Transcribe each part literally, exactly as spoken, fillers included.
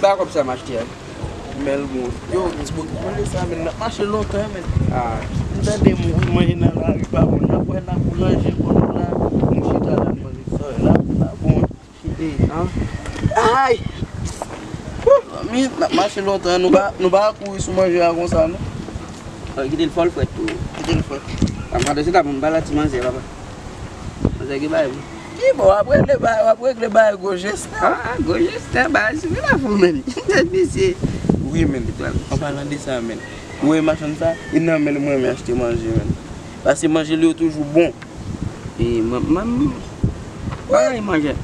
Sa kòb sa m achte a. Men l bon. Yo, ti bout, konnen sa, men n ap mache lontan, men. Ah. M tande moun manje nan lari pa bon. N ap wè n ap ranje kò nou la. Nou chita la, nou manje sa, la, la bon. Ay! Zanmi, n ap mache lontan, nou pa, nou pa kouri sou manje a konsa, non. Kite l fò l frèt tou. Kite l frèt. Papa, se ta pou m pale a ti manzè, papa. Manzè gen bagay, wi. Ki bon, w ap regle bagay, w ap regle bagay gwo jestè. Ah, gwo jestè, bagay sou la fou, men. Tèt misye. Wi, men. An palan de sa, men. Ou wè machann sa, e nan men l mwen renmen achte manje, men. Paske manje li yo toujou bon. E mwen, mwen, mwen, manje.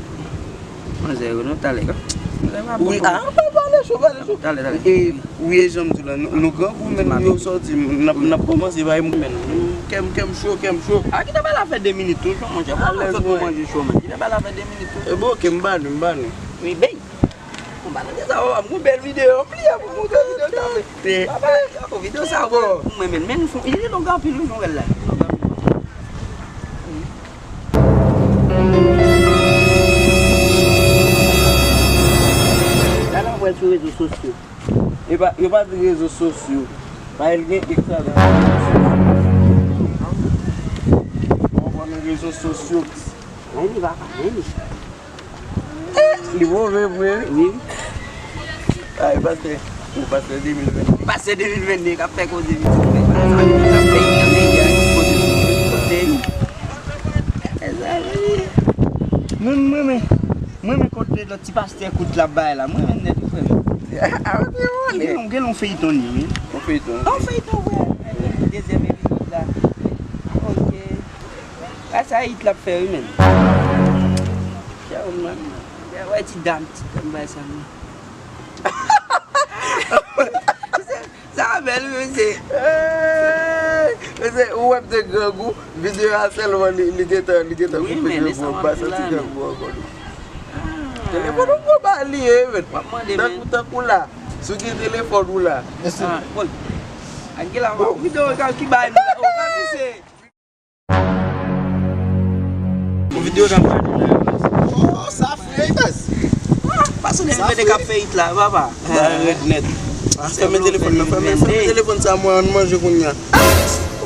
Manzè yo, non, talè. Wi, a, pale cho, pale cho. Talè, talè. E, wi, e jan m di w la, nou, nou grangou, men nou yo sòti, n ap, n ap kòmanse bay men. Kè m, kè m cho, kè m cho. A, kite bagay la fè de minit tou, cho, monchè. Alèz, mwen. Manje cho, men. Kite bagay la fè de minit tou. E bon, oke, m ba nou, m ba nou. Wi, bèy. Bon, ba nou de sa, papa, m gon bèl videyo, m pliye pou m montre videyo sa, men. Papa, yo, videyo sa, bon. Mwen, men, men, nou fon, li long anpil, wi, jan w wè l la. Sa n ap wè sou rezo sosyo. E pa, yo pa di rezo sosyo. Pa el gen X ladan. Ou konprann rezo sosyo. Ay, li pa, pa, men li. Li move vre. Wi. Ay, pastè. Ou pastè de mil venn. Pastè de mil venn de k ap fè koze misye. Sa k ap fè nan peyi a, ki kote sou kote. Mwen, mwen, mwen, mwen, mwen kote lòt ti pastè kout la bay la. Mwen, mwen nèt, frè m. Gen yon, gen yon feyton li, wi. Yon feyton. Yon feyton, frè. Dezyèm epizòd la. Ok. Sa, sa it l ap fè, wi, men. Yo, man. Wè ti dam, ti dam bay sa, men. Sa bèl, wi, mesye. Mesye, ou wè m te grangou, videyo a sèlman li, li gentan, li gentan koupe grangou, m pa santi grangou ankò, non. Telefòn ou pran ba li ye, men. W ap mande, men. Tankou, tankou la. Si w gen telefòn ou la. Ah, bon. Ak gen la, videyo ki bay nou la. Oh, pa misye. Yon videyo n ap gade la. Oh, sa fre, baz. Pase de mèt k ap fè it la, papa. Ba rèd nèt. Fèmen telefòn nan, fèmen, fèmen telefòn sa, mwen, ann manje kounye a.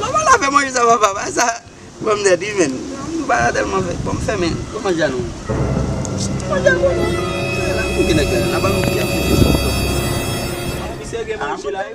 Papa, la fè manje sa, papa, ba sa. Bon, m nèt, wi, men. Nou pa tèlman fè. Bon, m fèmen. Bon, manje a nou. Manje a nou. Ou gen nèg la, n ap al yon ti ap fè. Misye gen manje la, wi.